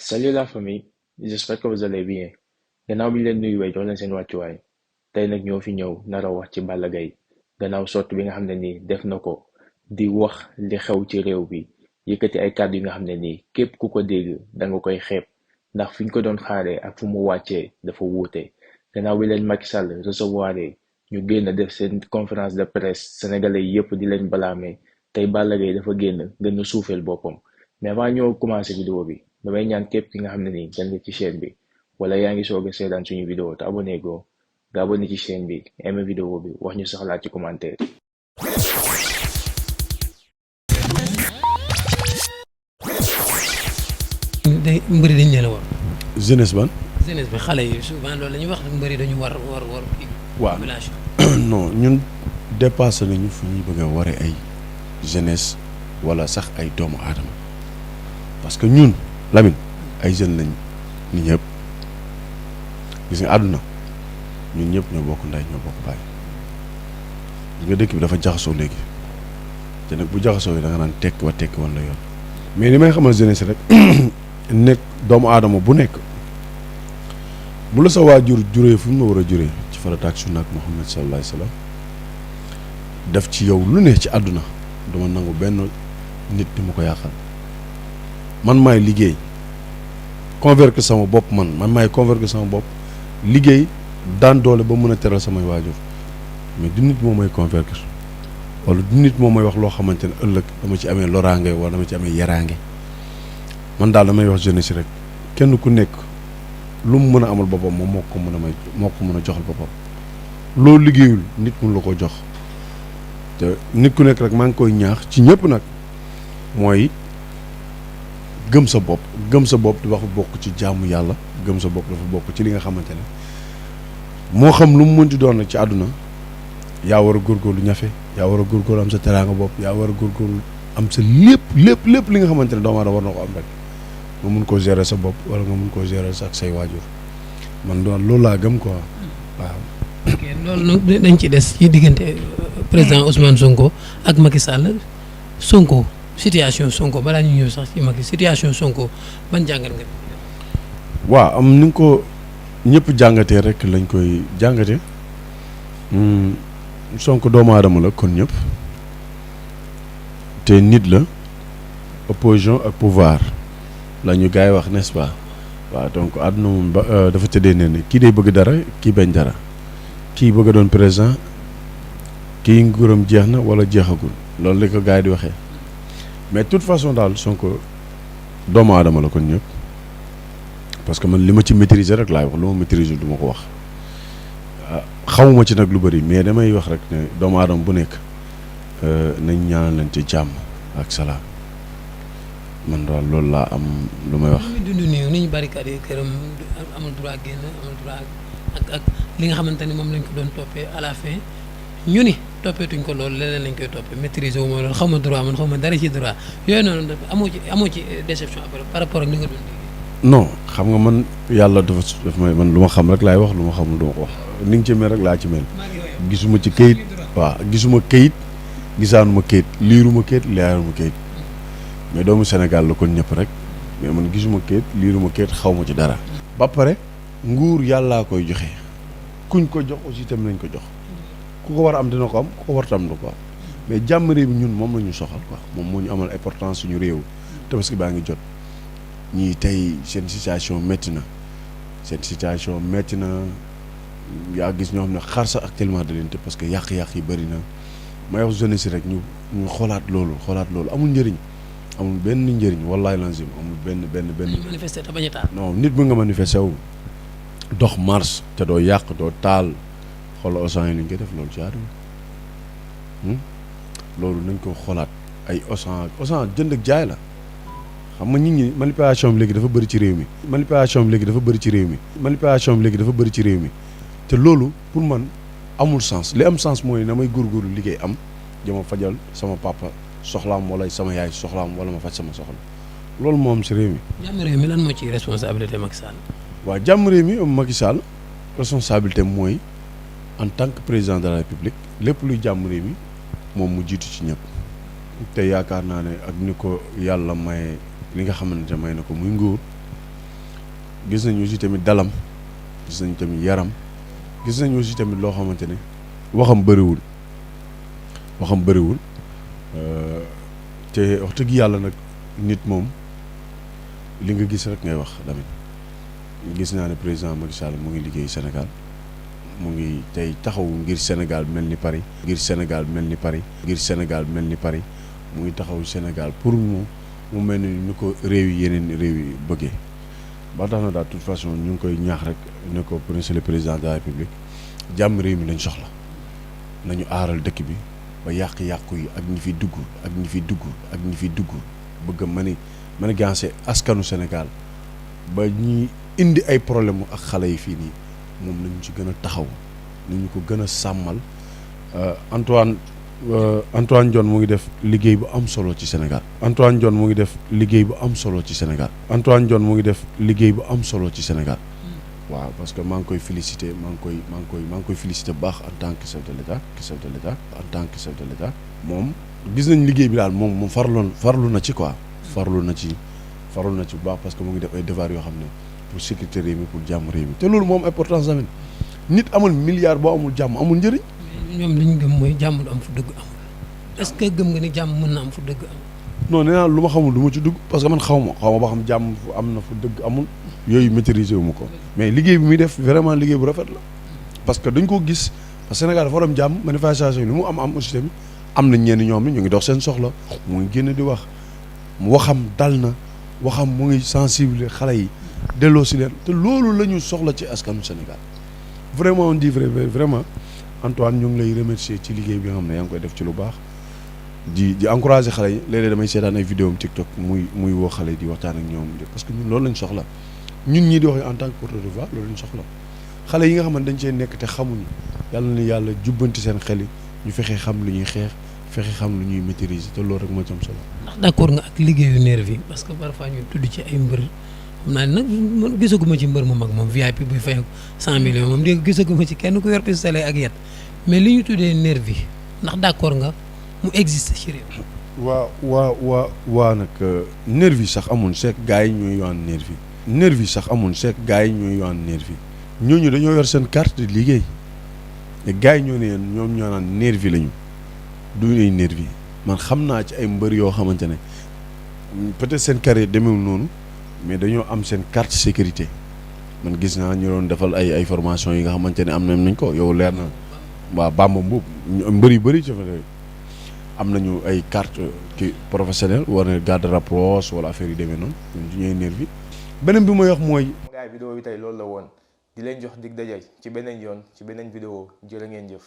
Salut la famille, j'espère que vous allez bien. Gannaaw bi ñu leen nuyuwee jox leen seen wàccuwaay tey nag ñoo fi ñëw nar a wax ci Balla Gaye gannaaw sortie bi nga xam ne nii def na ko di wax li xew ci réew bi yëkkati ay kàddu yi nga xam ne nii képp ku ko dégg danga koy xeeb ndax fi ñu ko doon xaaree ak fu mu wàccee dafa wuute gannaaw bi leen Macky Sall recevoir ñu génn def seen conférence de presse sénégalais yépp di leen balaame tey Balla Gaye dafa génn gën a suufeel boppam mais avant ñoo commencé vidéo bi damay ñaan képp ki nga xam ne nii gan nga ci chaîne bi wala yaa ngi soog a seetaan suñu vidéo te abonné go nga abonné ci chaîne bi aimé vidéo bi wax ñu soxlaat ci commentaire. mbëri dañ leen a war. jeunesse ban. jeunesse bi xale yi souvent loolu la ñuy wax mbëri dañu war kii. waaw population. non ñun dépassé nañu fu ñuy bëgg a waree ay jeunesse wala sax ay doomu aadama parce que ñun Lamine ay jeunes lañ ni ñëpp gis nga àdduna ñun ñëpp ñoo bokk ndey ñoo bokk baay gis nga dëkk bi dafa jaxasoo léegi te nag bu jaxasoo yi da nga naan tekk wa tekk woon la yoon mais li may xamal jeunesse rek nekk doomu aadama bu nekk bu la sa waajur juree fu mu la war a juree ci farata ak sunna ak Muhammad sallallahu alayhi wa sallam def ci yow lu ne ci àdduna dama nangu benn nit di ma ko yàqal man maay liggéey convaincre sama bopp man maay convaincre sama bopp liggéey daan doole ba mën a teral samay waajur mais du nit moom mooy convaincre wala du nit moom mooy wax loo xamante ne ëllëg dama ci amee loraange wala dama ci amee yaraange man daal damay wax jeunesse rek kenn ku nekk lu mu mën a amal boppam moom moo ko mën a joxal boppam loo liggéeyul nit mun la ko jox te nit ku nekk rek maa ngi koy ñaax ci ñëpp nag mooy gëm sa bopp dafa bokk ci jaamu yàlla gëm sa bopp dafa bokk ci li nga xamante ne moo xam lu mu mënti doon nag ci àdduna yaa war a góorgóorlu ñafe yaa war a góorgóorlu am sa teraanga bopp yaa war a góorgóorlu am sa lépp li nga xamante ne doomu aadama war na ko am rek nga mun koo gérer sa bopp wala nga mun koo gérer sa ak say waajur man loolu laa gëm quoi waaw. ok loolu nag dañ ci des ci diggante président Ousmane Sonko ak Macky Sall Sonko situation Sonko balaa ñu ñëw sax ci Macky situation Sonko ban jàngat nga. waaw am ni nga ko ñëpp jàngatee rek lañ koy jàngatee Sonko doomu aadama la kon ñëpp te nit la opposition ak pouvoir la ñu gars yi wax n'est-ce pas waaw donc àdduna moom dafa tëddee nee ne kii day bëgg dara kii bañ dara kii bëgg a doon président kii nguuram jeex na wala jeexagul loolu la ko gars yi di waxee mais de toute façon daal Sonko doomu aadama la kon ñëpp parce que man li ma ci maîtriser rek laay wax lu ma maîtriser du ma ko wax xamuma ci nag lu bëri mais damay wax rek ne doomu aadama bu nekk nañ ñaanalante jàmm ak salaam man daal loolu laa am lu may wax. li muy dund nii ni ñu barricade këram amul droit génn amul droit ak li nga xamante ni moom lañ ko doon toppee à la fin ñu ni toppeetuñ ko loolu leneen lañ koy toppee maîtriser wu ma loolu xaw ma droit man xaw ma dara ci droit yooyu noonu amoo ci déception après par rapport ak ni nga doon liggéey. non xam nga man yàlla dafa may man lu ma xam rek laay wax lu ma xamul du ma ko wax ni nga ci mel rek laa ci mel. gisuma ci këyit waaw gisuma këyit gisaanuma këyit liiruma këyit leeruma këyit mais doomu Sénégal la kon ñëpp rek mais man gisuma këyit liiruma këyit xaw ma ci dara. ba pare nguur yàllaa koy joxe kuñ ko jox aussi tamit nañ ko jox ku ko war a am dina ko am ku ko war tam du ko am mais jàmm réew mi ñun moom la ñu soxal quoi moom moo ñu amal importance suñu réew tabaski baa ngi jot ñii tey seen situation métti na yaa gis ñoo xam ne xar sax actuellement da leen te parce que yàq-yàq yi bëri na may wax jeunesse rek ñu xoolaat loolu amul njëriñ amul benn njëriñ wallahi lazim amul benn manifester te bañ a taal. non nit bu nga manifester wu dox marche te doo yàq doo taal xoolal Auchan yi li ñu koy def loolu ci àdduna loolu nañ ko xoolaat ay Auchan jënd ak jaay la xam nga nit ñi manipulation bi léegi dafa bëri ci réew mi te loolu pour man amul sens li am sens mooy na may góorgóorlu liggéey am jama fajal sama papa soxlaam wala sama yaay soxlaam wala ma faj sama soxla loolu moo am si réew mi. jàmm réew mi lan moo ci responsabilité Macky Sall. waaw jàmm réew mi Macky Sall responsabilité mooy en tant que président de la République lépp luy jàmm réew mi moom mu jiitu ci ñëpp te yaakaar naa ne ak ni ko yàlla may li nga xamante may na ko muy nguur gis nañ aussi tamit dalam gis nañ tamit yaram gis nañ aussi tamit loo xamante ne waxam bëriwul te wax dëgg yàlla nag nit moom li nga gis rek ngay wax Lamine gis naa ne président Macky Sall mu ngi liggéey Sénégal mu ngi tey taxaw ngir Sénégal mel ni Paris mu ngi taxaw Sénégal pour mu mel ni ñu ko yeneen réew yi bëggee ba tax na daal toute façon ñu ngi koy ñaax rek ne ko monsieur le président de la République jàmm réew mi lañ soxla nañu aaral dëkk bi ba yàq-yàqu yi ak ñi fi dugg bëgg a mën a gancé askanu Sénégal ba ñi indi ay problème ak xale yi fii nii moom nañu ci gën a taxaw nañu ko gën a sàmmal Antoine Diome mu ngi def liggéey bu am solo ci Sénégal waaw parce que maa ngi koy félicité maa ngi koy félicité bu baax en tant que chef de l'État moom gis nañ liggéey bi daal moom farlu na ci quoi farlu na ci bu baax parce que mu ngi def ay devoir yoo xam ne pour sécurité réew mi pour jàmm réew mi te loolu moom importance tamit nit amul milliard boo amul jàmm amul njëriñ. ñoom li ñu gëm mooy jàmm du am fu dëgg amul est-ce que gëm nga ni jàmm mën na am fu dëgg amul. non nee naa lu ma xamul du ma ci dugg parce que man xaw ma ba xam jàmm am na fu dëgg amul yooyu maîtriser wu ma ko mais liggéey bi muy def vraiment liggéey bu rafet la parce que dañ ko gis parce que Sénégal dafa am jàmm manifestation yi lu mu am aussi tamit am na ñenn ñoom ni ñu ngi dox seen soxla mu ngi génn di wax waxam dal na waxam mu ngi sensible xale yi delloo si leen te loolu la ñu soxla ci askanu Sénégal vraiment on dit vraiment Antoine ñu ngi lay remercier ci liggéey bi nga xam ne yaa ngi koy def ci lu baax di encourager xale yi léeg-léeg damay seetaan ay vidéo am TikTok muy woo xale yi di waxtaan ak ñoom parce que ñun loolu lañ soxla ñun ñii di wax en tant que porteur de voix loolu lañ soxla xale yi nga xam ne dañ cee nekk te xamuñu yàlla na yàlla jubbanti seen xel yi ñu fexe xam lu ñuy xeex fexe xam lu ñuy maîtriser te loolu rek moo ci am solo. ndax d'accord nga ak liggéeyu nervi parce que parfois ñu tudd ci ay mbër xam naa nag man gisaguma ci mbër mu mag moom VIP buy fay 100 millions moom dégg gisaguma ci kenn ku yor pistolet ak yet mais li ñu tuddee nervi ndax d'accord nga mu existe ci réew. waa nag nervi sax amul seek gars yi ñooy yoon nervi ñooñu dañoo yor seen carte de liggéey te gars yi ñoo ne ñoom ñoo naan nervi lañu du ay nervi man xam naa ci ay mbër yoo xamante ne peut-être seen carrière demeewul noonu mais dañoo am seen carte sécurité man gis naa ñu doon defal ay formation yi nga xamante ne am nañ ko yow leer na waa Bamba Mbuub mbër yu bëri ci am nañu ay carte ki professionnelle war na garde rapproche wala affaire yi demee noonu ñun ñooy nervi beneen bi may wax mooy. gaay vidéo bi tey loolu la woon di leen jox dig daje ci beneen yoon ci beneen vidéo jërë ngeen jëf.